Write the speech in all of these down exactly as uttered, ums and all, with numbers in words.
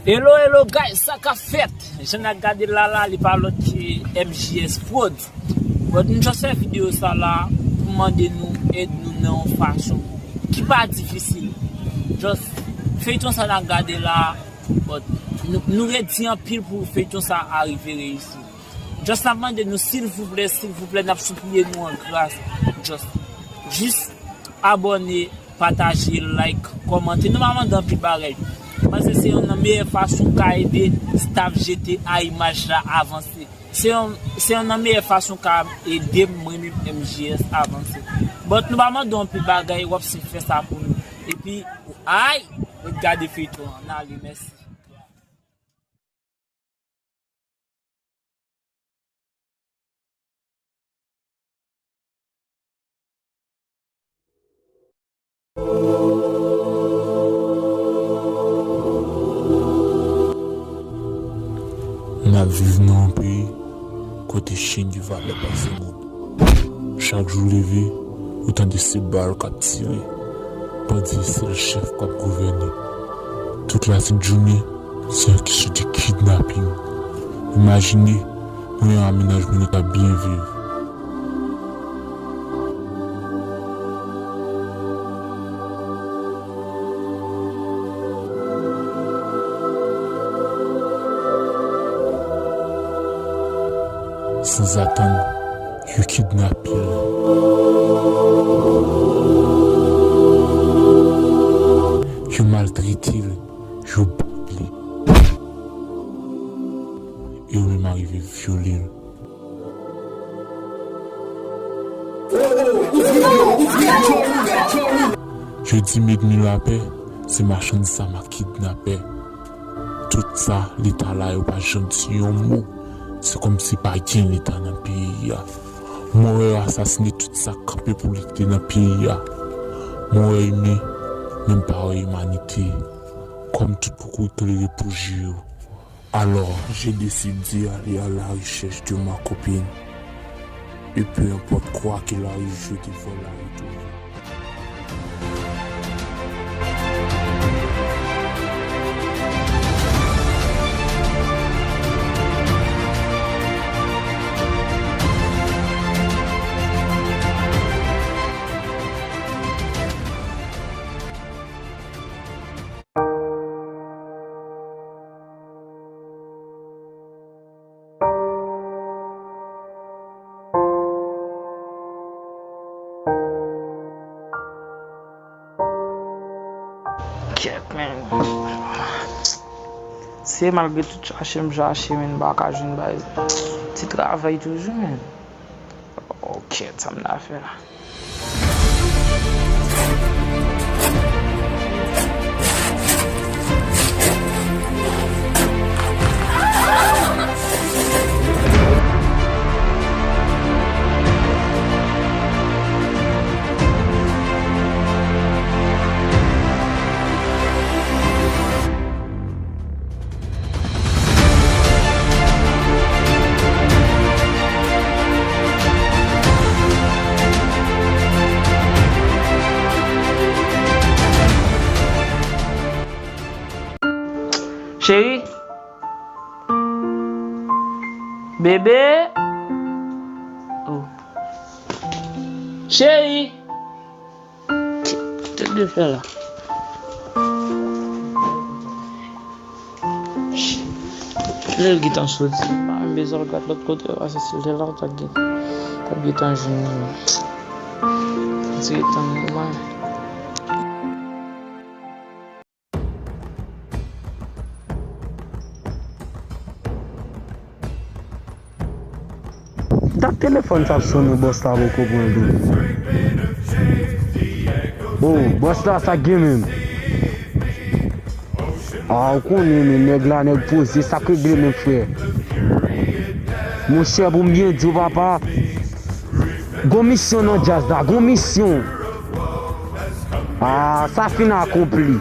Hello, hello guys, sa k ap fèt? Jan n ap gade l la la, li pa lòt ke M J S Prod. Bon, nou just fè videyo sa la pou mande nou ede nou nan yon fason ki pa difisil. Just feyton sa n ap gade la, bon, nou, nou redi anpil pou feyton sa a rive reyisi. Just n ap mande nou silvouplè, silvouplè, n ap sipliye nou an gras. Just, jis abòne, pataje, like, kòmante. Nou pa mande anpil bagay. Paske se youn nan meyè fason w ka ede staff G T A Imaj la avanse. Se youn, se youn nan meyè fason w ka ede m, mwen menm M J S avanse. But nou pa mande anpil bagay, w ap si fè sa pou nou. Epi, ay, ret gade feyton an. N ale, mèsi. N ap viv nan yon peyi kote chen gen valè pase moun. Chak jou w leve, ou tande se bal k ap tire. Pandye sèl chèf k ap gouvène. Tout latjounen, se yon kesyon de kidnaping. Imajine, mwen ak mennaj mwen nou t ap byen viv. Sanzatann, yo kidnape l. Yo maltrete l, yo bat li. Yo menm arive vyole l. Yo di m ènmi lapè, se machann zam ak kidnapè. Tout sa, Leta la, yo pa janm di yon mo. Se kòmsi pa gen Leta nan peyi a. Mwen wè yo asasine tout sa k kanpe pou lite nan peyi a. Mwen wè imen, men m pa wè imanite. Kòm tout kokorit tolere pou je yo. Alors, j'ai décidé d'aller à la recherche de ma copine. Et peu importe quoi qu'il arrive, je devrais la retrouver. Kèt, men. Se malgre tout chache m chache, men m pa ka jwenn bay ti travay toujou, men. Oh, kèt, sa m ta fè la? Cheri. Bebe. Oh. Cheri. Tèt de fè la. Lè l gentan soti, m pa menm bezwen al gad lòt kote, paske si l te la, ou t ap gen, t ap gentan jwenn li. Li te gentan nòmal. Dat telefòn sa ap sonnen, bòs la poko pran l tou. Oh, bòs la, sa k gen menm? Ah, ou konnen, men nèg la, nèg poze, sa k regle menm, frè? Monchè, pou m byen di w, papa, gon misyon nan djaz la, gon misyon. Ah, sa fin akonpli.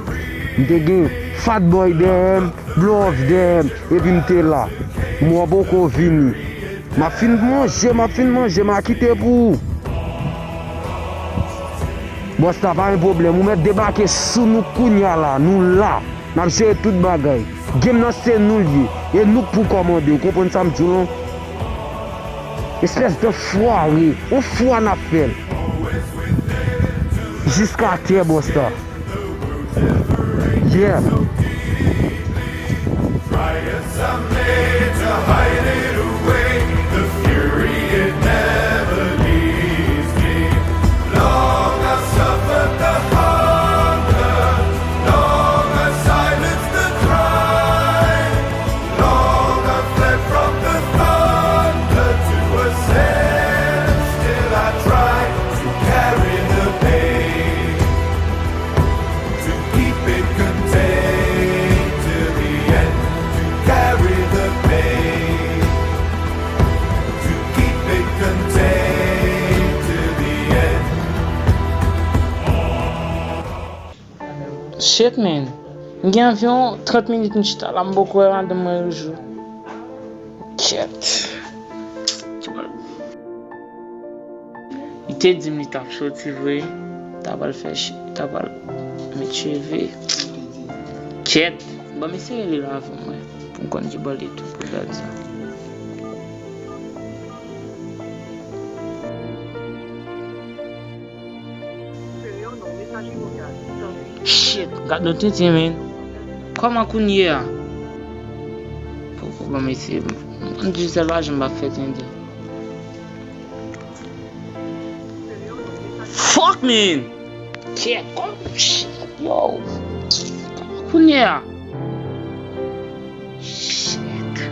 M te gen Fat Boy dèyè m, Blow Off dèyè m, epi m te la. Mwen poko vini. M ap fin manje, m ap fin manje, m a kite pou ou. Bòs la, pa gen pwoblèm. Ou mèt debake sou nou kounya la. Nou la. N ap jere tout bagay. Game nan se nou l ye. E nou k pou kòmande, ou konprann sa m di w lan? Espès de fware, on fwa n ap fè l. Jiska tè, bòs la. Yeah. Shit, man. M gen anviwon trant minit m chita la, m poko wè madanm mwen yon jou. Kyèt. Li te di m li t ap soti vre, t ap al fè che-, t ap al met cheve. Kyèt. Ban m eseye li la avan mwen, pou m konn ki bò l ye tou, pou m gad sa. Shit, gad nou tenten, men. Kòman kounye a? Poko ban m eseye. M konn Digicel pa janm pa fè tenten. Fuck, man! Shit, kòm, shit, yo. Kòman kounye a? Shit.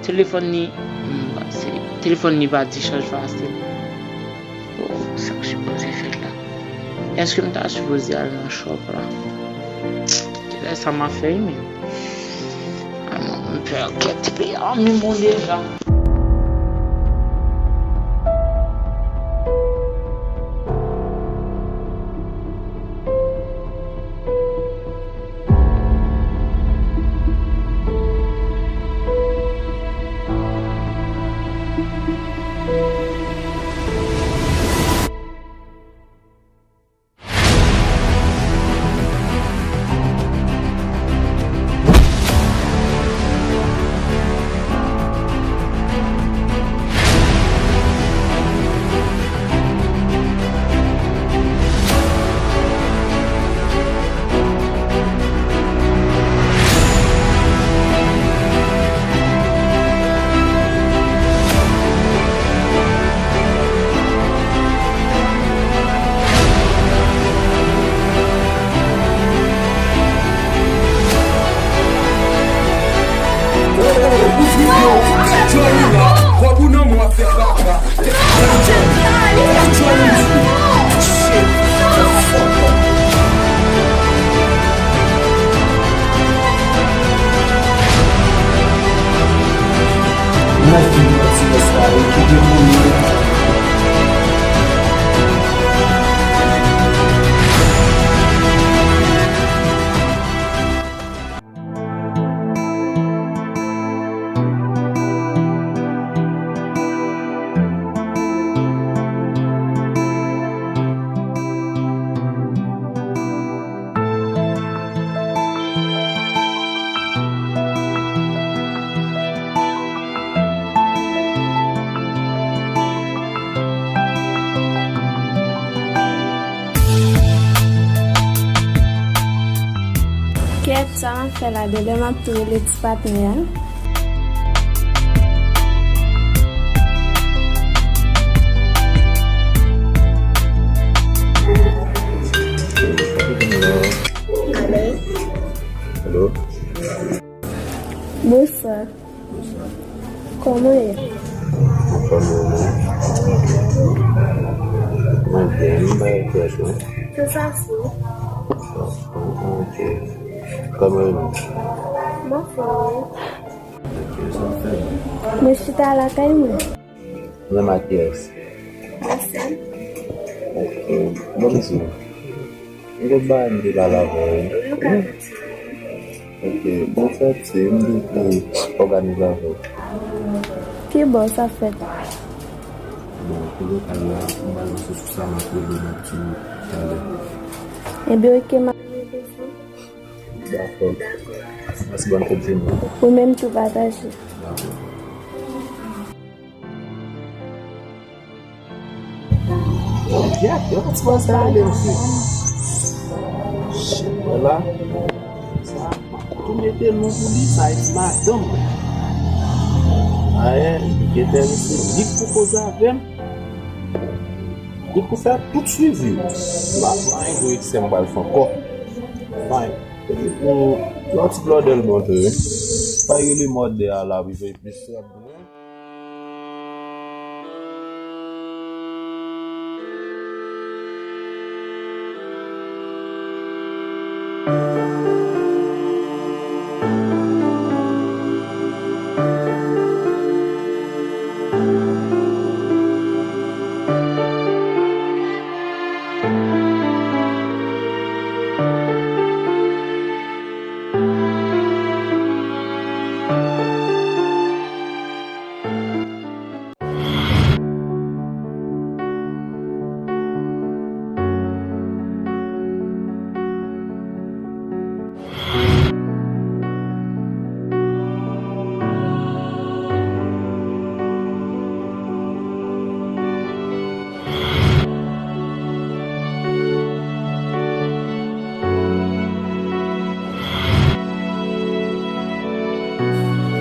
Telefòn li, hmm, se, telefòn li pa dichaj fasil. Oh, sa k sipoze fèt la? Èske m ta sipoze al nan shop la? Kilè sa m ap fè, men? Ah non, m pè kèt, epi a mi bon deja. Kèt, sa m ap fè la, de lè m ap tou rele ti patnè a. Alo. Alo. Bonswa. Bonswa. Kòman w ye? Anfòm ou menm? Mwen byen, m pa gen pyès non. Se sa sou. Ok. Kòman w ye menm? M anfòm wi. Ok, sa w fè? Mwen chita lakay mwen. Ou menm ak kiyès? Marcel. Ok. Bon, m di w. M gen bagay m te pale avè w. Wi, ou ka fè sa. Ok. Bon, fèt, se m te vle òganize avè w. Ki bò sa fèt? Bon, pou lokal la, m pral panse sou sa, m ap rele w, m ap di w talè. Ebyen, ok, m ap rele w. Dakò. Mèsi, bòn fèt jeni. Ou menm tou, pataje. Gad, yon ti bò sa rele m fi. Shit, wè la. Sa, tou mete non pou li, sa e ti madanm mwen. Ayè, li enterese, li k pou koze avè m. Li pou fè tout swivi. M pa, m pa gen gwo eksè m pral fè ankò. Fine. Yon ti blòdè l bon tou, wi. Pa rele mòdè a la, wi, mesye ap goumen.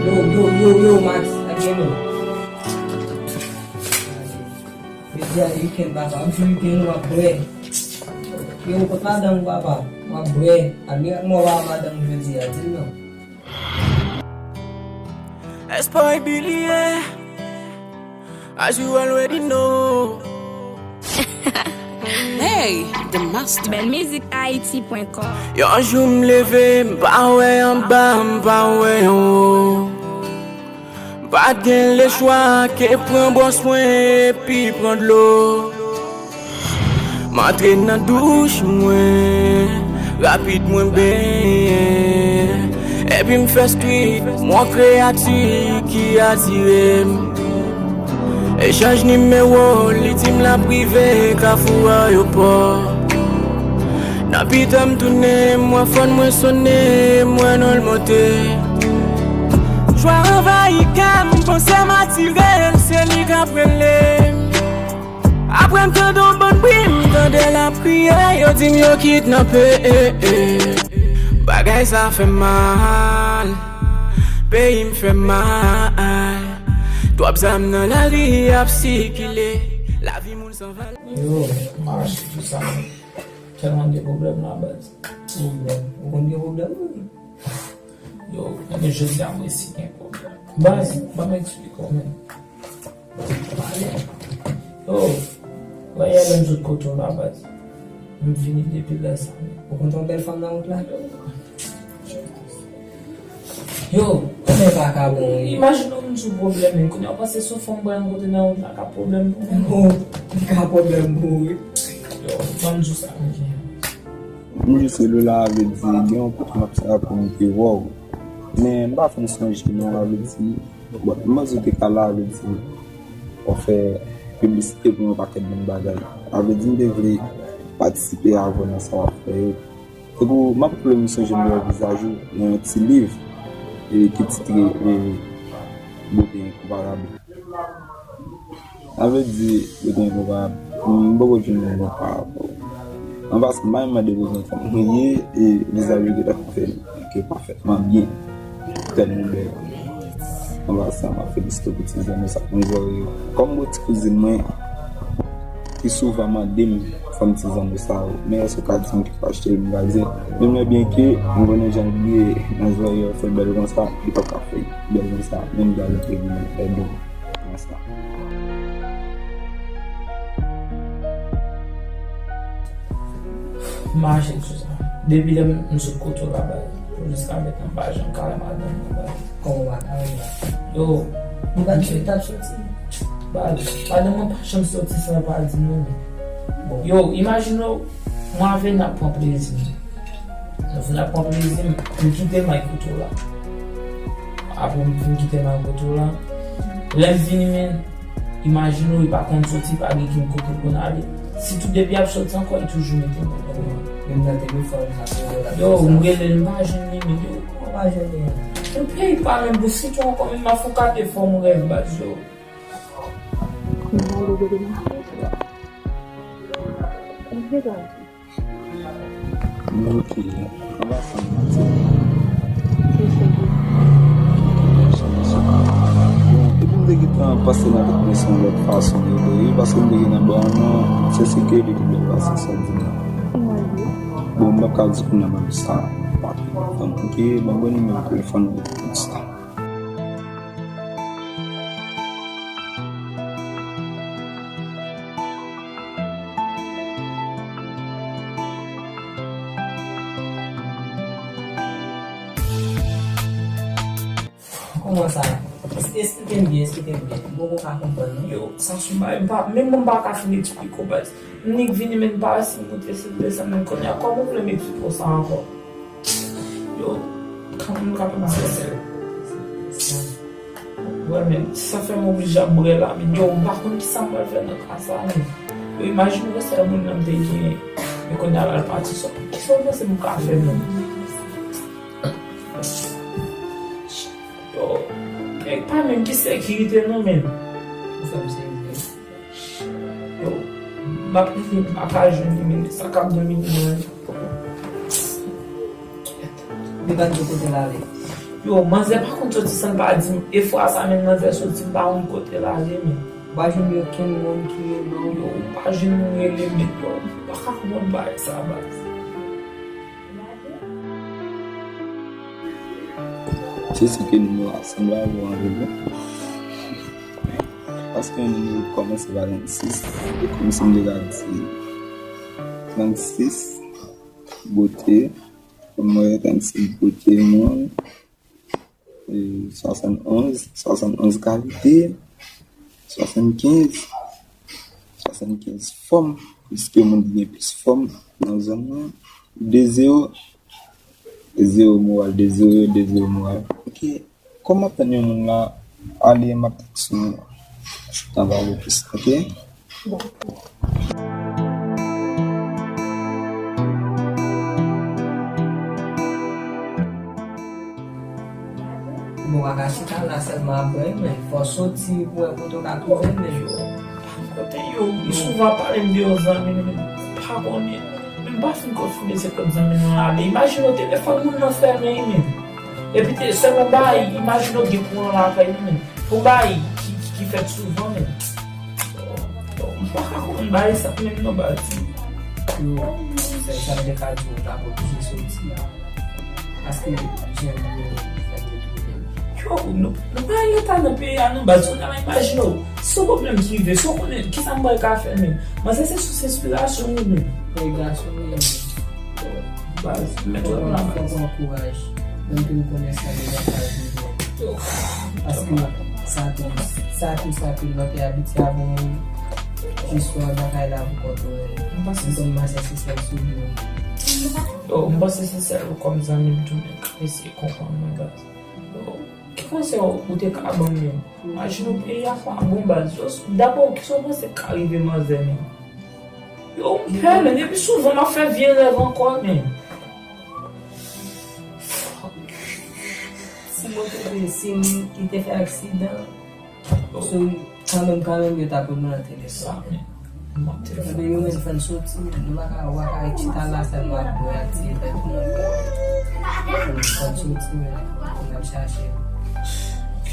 Yo, yo, yo, yo, Max, ak Geno. Jodi a se wikenn, papa. M fin wikenn, w ap bwè. Yo, kot madanm ou, papa? W ap bwè. Al bwè ak mò pa madanm ou jodi a, di l non. Espòy bilye, as you already know. Hey, the master. Bèl mizik ayiti pwen kòm. Yon jou m leve, m pa wè anba, m pa wè anwo. M pa t gen lechwa ke pran bwòs mwen epi pran dlo. M antre nan douch mwen, rapid mwen benyen. Epi m fè street, m wè yon kreyati ki atire m. Echanj nimewo, li di m l ap rive Kafou Ayewopò. Nan pita m tounen, m wè fòn mwen sonnen, m wè non l monte. Jwa anvayi kè m, panse m atire l, se li k ap rele m. Apre m tande yon bann bri, m tande l ap kriye, yo di m yo kidnape. Bagay sa fè m mal, peyi m fè m mal. Twòp zam nan lari ap sikile, lavi moun san valè. Yo, mache tou sa. Tèlman gen pwoblèm la, baz. Pwoblèm? Ou konn gen pwoblèm, wi. Yo, men jodi a mwen si gen pwoblèm. Baz, ban m eksplike w, men. Yo, wè yè lè m sot kote w la, baz. M vini depi lè sa, men. Ou konn yon bèl fanm nan wout la? Yo, kòman e pa ka bon, wi? Imajine w vin sou pwoblèm, men kounye a w panse se yon fanm pral yon kote nan wout la, ka pwoblèm pou mwen. Oh, li ka pwoblèm pou ou, wi. Yo, ban m di w sa, men. M jis rele w la, vle di, gen yon kote m ap sa pou m te wè w. Men m pa fin sonje non, a vle di, bon, m panse w te ka la, a vle di, w ap fè piblisite pou yon pakèt bann bagay. A vle di, m te vle patisipe avè w nan sa w ap fè yo. Tankou, m ap raple m sonje m wè vizaj ou nan yon ti liv, e, ki titre, e, Bote Enkonparab. Sa vle di, yo gen konparab. M poko jwenn yon konparab. An pasan, m pa menm mande pou kontan. Mwen ye, e vizaj yo gentan fè ke pafètman byen. Tèlman bèl. An pasan, m ap felisite w pou ti zanmi sa. Mwen vwè yo. Kòm bon ti kouzin mwen, ki souvan mande m, fè m ti zanmi sa yo. Men èske w ka di m ki pa achte l, m ka di, men mwen byen ke m konnen jan l ye, nan zòrèy yo fè bèl konsa, li p ap ka fè bèl konsa, menm jan l te vin fè bèl konsa. M mache sou sa. Depi lè m sot kote w la, baz, pou jiska mentnan m pa janm ka wè madanm mwen, baz. Kòman w pa ka wè l la? Yo. Ou pa t sot, t ap soti? Baz, madanm mwen pa janm soti san l pa di m non. Bon. Yo, imajine w, mwen avè l n ap pran plezi. Nou fin ap pran plezi, m, m kite m al kote w la. Apre m fin kite m al kote w la, lè m vini, men, imajine w, li pa konn soti, pa gen ken kote l konn ale. Sitou depi ap soti ankò, li toujou mete m nan pwoblèm. Menm nan telefòn, nan telefòn, Yo, m rele l, m pa jwenn li, men yo, kòman m pa jwenn li? Yon peyi pa menm pou sitwon ankò, men m ap fè yon kat efò, m rèv baz yo. Ok, anba fanm nan ti. Bon, epi m te gentan panse nan tèt mwen se yon lòt fason de rele, paske m te gen nan bò an nan, se seke li te dwe pase sa di la. Bon, m p ap ka di kounye a m ap sa. Ok, ban m bon nimewo telefòn ou pou sa. Kòman sa? Esplike m byen, esplike m byen. M poko ka konprann, non. Yo, sa sou bay, m pa, menm mwen m pa ka fin eksplike w, baz. M nik vini, men m pa resi moute, se desann, men kounye a, kòman w vle m eksplike w sa ankò? Yo, kòman m kapab di w sa? Wè, men, sa fè m oblije ap brè la, men yo, m pa konn kisa m pral fè nan ka sa, men. Yo, imajine w sèl moun nan m te genyen, men kounye a l al pati, sa, kisa w panse m ka fè, men? Yo, nèg pa menm ki sekirite non, men. Ou fè m sezi. Yo, m ap, m ap ka jwenn li, men sa k ap domine mwen. Li pa t di w kote l ale. Yo, manzè pa konn soti san l pa di m. E fwa sa menm manzè soti, m pa konn kote l ale, men. Ou pa jwenn okenn moun ki rele w? Yo, m pa jwenn moun rele m, men yo, m pa ka konprann bagay sa, baz. Se si ke nimewo a sanble avè w anpil, wi. Paske yon nimewo ki kòmanse pa trannsis, e kòmsi m te ka di trannsis, bote, mwen trannsis bote mwen, e swasannonz, swasannonz kalite, swasannkenz, swasannkenz fòm, piske moun ki gen plis fòm nan zòn nan, de zewo, de zewo moral, de zewo, de zewo moral. Ok. Kòm m ap tann yon moun la, ale m ap tann sou nou. Tan va le plis, ok? Bon. Bon, pa ka chita la sèlman ap pran, men fò soti pou wè kote w ka twouve l, men. Kote yo, m souvan pale m de yon zanmi nou, men m pa konnen. Men m pa fin konfime se kot zanmi nou an ale. Imajine w telefòn moun nan fèmen, wi, men. Epi te sèlman bay, imajine w gen kouran lakay li, men. Pou bay ki, ki, ki fèt souvan, men. M pa ka konprann bagay sa menm non, baz. Yo, sèl sa m te ka di w, w ta oblije soti. Paske jan yo fè yo tounen. Yo, nou, nou pa rete nan peyi a non, baz. Ou ta imajine w, se yon pwoblèm ki rive, si w konnen kisa m pral ka fè menm. Manzè se sous enspirasyon wi menm. Enspirasyon wi menm. Baz, mèt wè m la, baz. Fòk w ankouraj. Menm ke m konnen sa deja pa rive. Paske sa tou, sa tou, sa tou, lòt te abitye avè yon jis wè bagay la pou kont ou. M konn manzè se sèl sou li. Yo, m panse se sèl ou kòm zanmi m tou, men k ap eseye konprann mwen, baz. Yo, ki konsèy ou te ka ban m menm? Imajine w peyi a pa bon, baz. Yo, dapre w, kisa w panse k ka rive manzè menm? Yo, m pè, men, epi souvan m ap fè vye rèv ankò, men. Si mwen te, si m ki te fè aksidan, so, kanmenm, kanmenm, yo t ap pran nan telefòn. Sa, men. Epi yo menm fè n soti, men nou pa ka, ou pa ka ret chita la sèlman ap bwè ak ti efè tou nan kè. Fò n soti, men, fò n ap chache. Ok.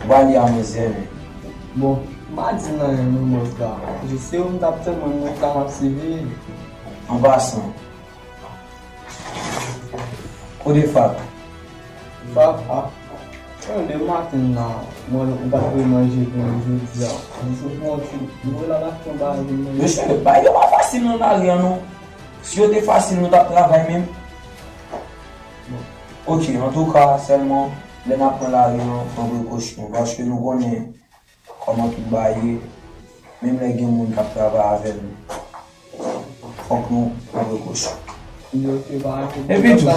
Ou pa li a mwen zèmen. Bon, m pa di l anyen non, bòs la. Jis se ou m t ap tann, mwen, mwen ta m ap siveye. An pasan, kote Fap? Fap, a, mwen, de maten la, mwen, ou pa t vle manje pou mwen jodi a. Mwen sot pran ti, mwen la, la fè yon bagay pou mwen. Mesye, bagay yo pa fasil nan lari a non. Si yo te fasil, nou t ap travay menm. Ok, antouka, sèlman, lè n ap pran lari an, pran prekosyon, paske nou konnen kòman tout bagay ye, menm lè gen moun k ap travay avè n, fòk nou pran prekosyon. Epi tou,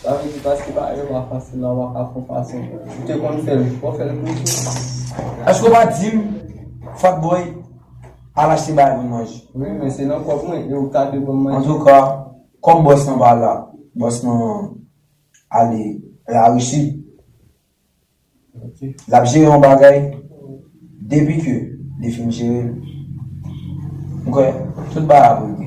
sa vle di paske bagay yo pa fasil la, w pa ka fè yon fason. Ou te konn fè l, w fè l pou tou. Èske w pa di m, Fat Boy, al achte bagay pou n manje? Wi, men se nan kòb mwen, e ou ka te ban m manje. Antouka, kòm bòs lan pa la, bòs lan ale Larisi. Ok. L ap jere yon bagay, depi ke li fin jere l, m kwè tout bagay ap regle.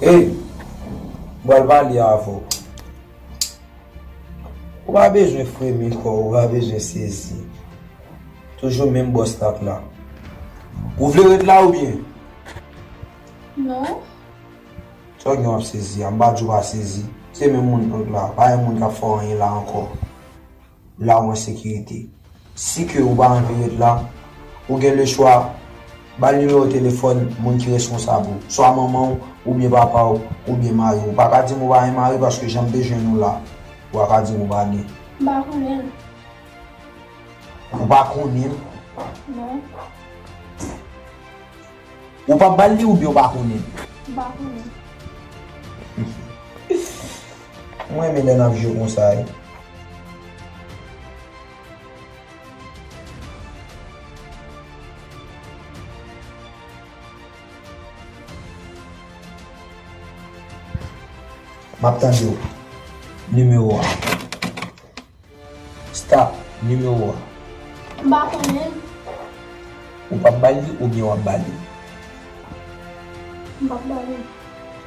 Ey, m pral pale avè w. Ou pa bezwen fremi kò w, ou pa bezwen sezi. Toujou menm bòs la k la. Ou vle ret la oubyen? Non. Sa w gen w ap sezi a? M pa di w pa sezi. Se menm moun k la. Pa gen moun k ap fè w anyen la ankò. La ou an sekirite. Si ke ou pa anvi ret la, ou gen lechwa ba l nimewo telefòn moun ki responsab ou, swa manman w, oubyen papa w, oubyen mari w. Ou pa ka di m ou pa gen mari paske jan m te jwenn ou la, ou pa ka di m ou pa gen. M pa konnen l. Ou pa konnen l? Non. Ou p ap ba l li oubyen ou pa konnen l? M pa konnen. Mwen renmen lè n ap jwe konsa wi. M ap tande w. Nimewo a. Stop. Nimewo a. M pa konnen l. Ou p ap ba l li oubyen w ap ba l li? M p ap ba l li.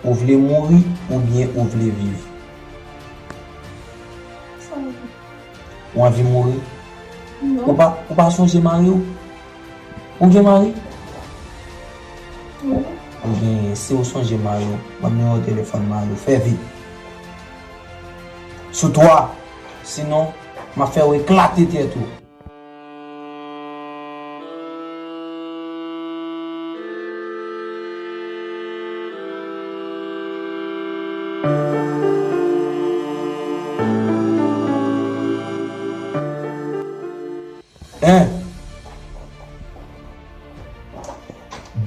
Ou vle mouri oubyen ou vle viv? Sa w vle? Ou anvi mouri? Non. Ou pa, ou pa sonje mari w? Ou gen mari? Wi. Ou genyen. Si w sonje mari w, ban m nimewo telefòn mari w. Fè vit. Sou twa. Sinon, m ap fè w eklate tèt ou. En.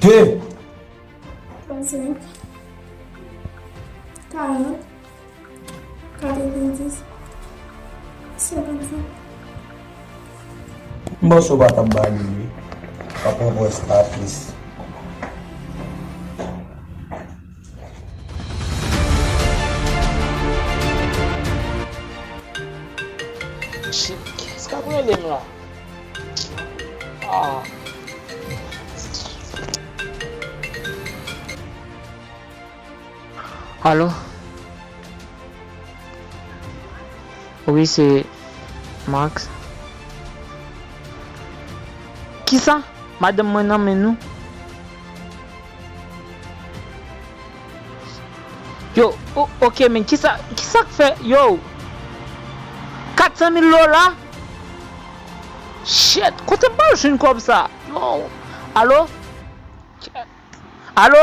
De. Trannsenk. Karant. Katrevenndis. Senkannsenk. M panse w pa t ap ba li, wi. W ap pran pwès la plis. Shit, kiyès k ap rele m la? Ah. Alo? Wi, se Max. Kisa? Madanm mwen nan men nou. Yo, o- ok, men kisa, kisa k fè, yo, kat san mil dola? Shit, kote m pral jwenn kòb sa? Yo, alo? Alo?